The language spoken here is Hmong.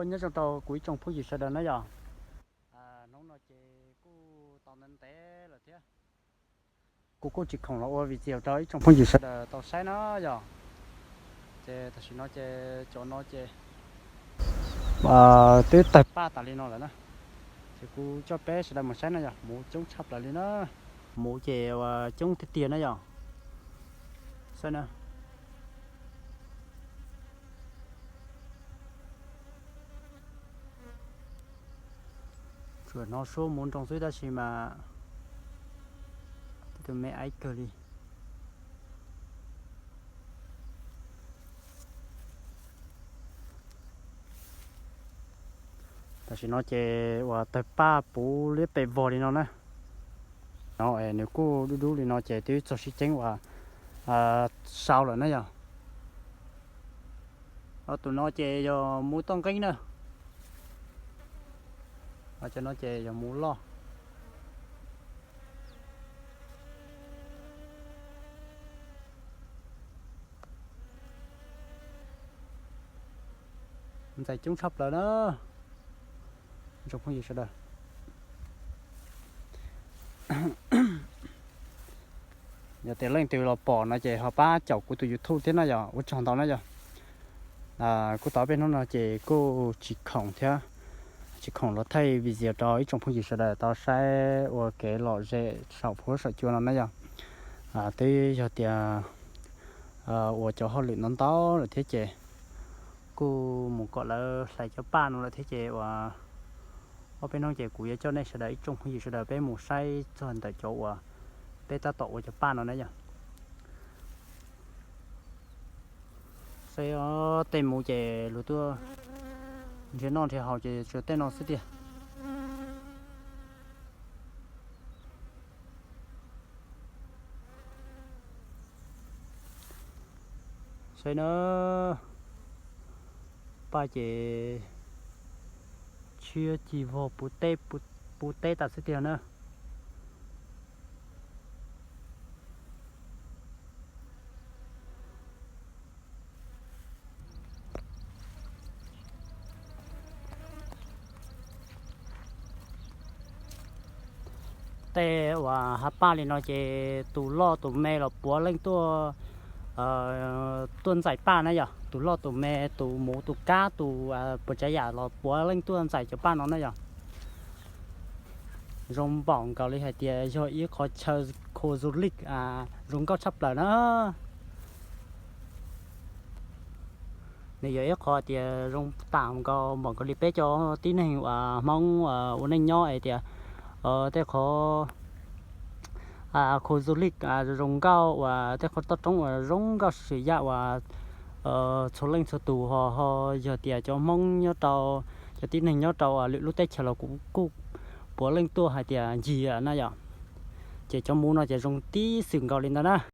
Nyob zoo rau kuv ib tsoom phooj ywg sawv daws na yom. Hnub no ces kuj tau ntev ntev lawm thiab, kuv kuj tsis khoom los ua video rau ib tsoom phooj ywg sawv daws tau saib na yom. Ces tam sim no ces cov no ces twb tawg paj tas li no lawm na. Ces kuv coj peb sawv daws mus saib na yom, muv coob tshaj plaws li na. Muv ces coob tiag tiag na yom. Saib na. Tsuas hnov suab muv nroo xwb tab sis mas tib tug me aiv kawg li. Tam sim no ces uas tawg paj puv liab pes vog li no na. No nws kuj dub dub li no ces twb txog sib ceeb uas sau lawm na yom. Tus no ces yog muv toj nqeeb na. Cov no ces yog muv loj. Ntxais coob tshaj plaws na. Tsoom phooj ywg sawv daws, yog tias leej twg los pom no ces ho pab caum kuv tus YouTube thiab no yog ua tsaug ntau na yog. Kuj tau peb hnub no ces kuj tsis khoom thiab, tsis khoom los thaij video rau ib tsoom phooj ywg sawv daws tau saib ua kev lom zem saum huab saum cua no na yog. Twb yog tias uas cov hauj lwm ntau ntau lawm thiab ces kuj mus kom lawv hlais cov paj no lawm thiab ces uas ob peb hnub ces kuv yuav coj nej sawv daws ib tsoom phooj ywg sawv daws peb mus saib txog ntawm cov uas peb tab tom ua cov paj no na yog. Saib tej muv ces luag tuaj nrhiav noj nrhiav haus ces tsuas tej no xwb tiag. Saib na, paj ces tshiab cig vog puv teb tas xwb tiag na. Tej uas hav paj li no ces tus loj tus me los puav leej tuaj, tuaj ntxais paj na yom. Tus loj tus me, tus muv tus kab tus puas tsav yam los puav leej tuaj ntxais cov paj no na yom. Zoo npaum nkaus li hais tias yog ib qhov chaw khu du lịch zoo nkauj tshaj plaws na. Nws yog ib qho tias zoo tam nkaus npaum nkaus li peb cov tib neeg uas Hmoob ua neej nyob es tias tej qhov khu du lịch zoo nkauj uas tej qhov toj roob uas zoo nkauj swm yam uas txhua leej txhua tus ho, ho yog tias cov Hmoob nyob rau, cov tib neeg nyob rau lwm lub teb chaws los kuv kuj puav leej tuaj hais tias ncig na yom. Ces cov muv no ces zoo tib xwm nkaus li ntawd na.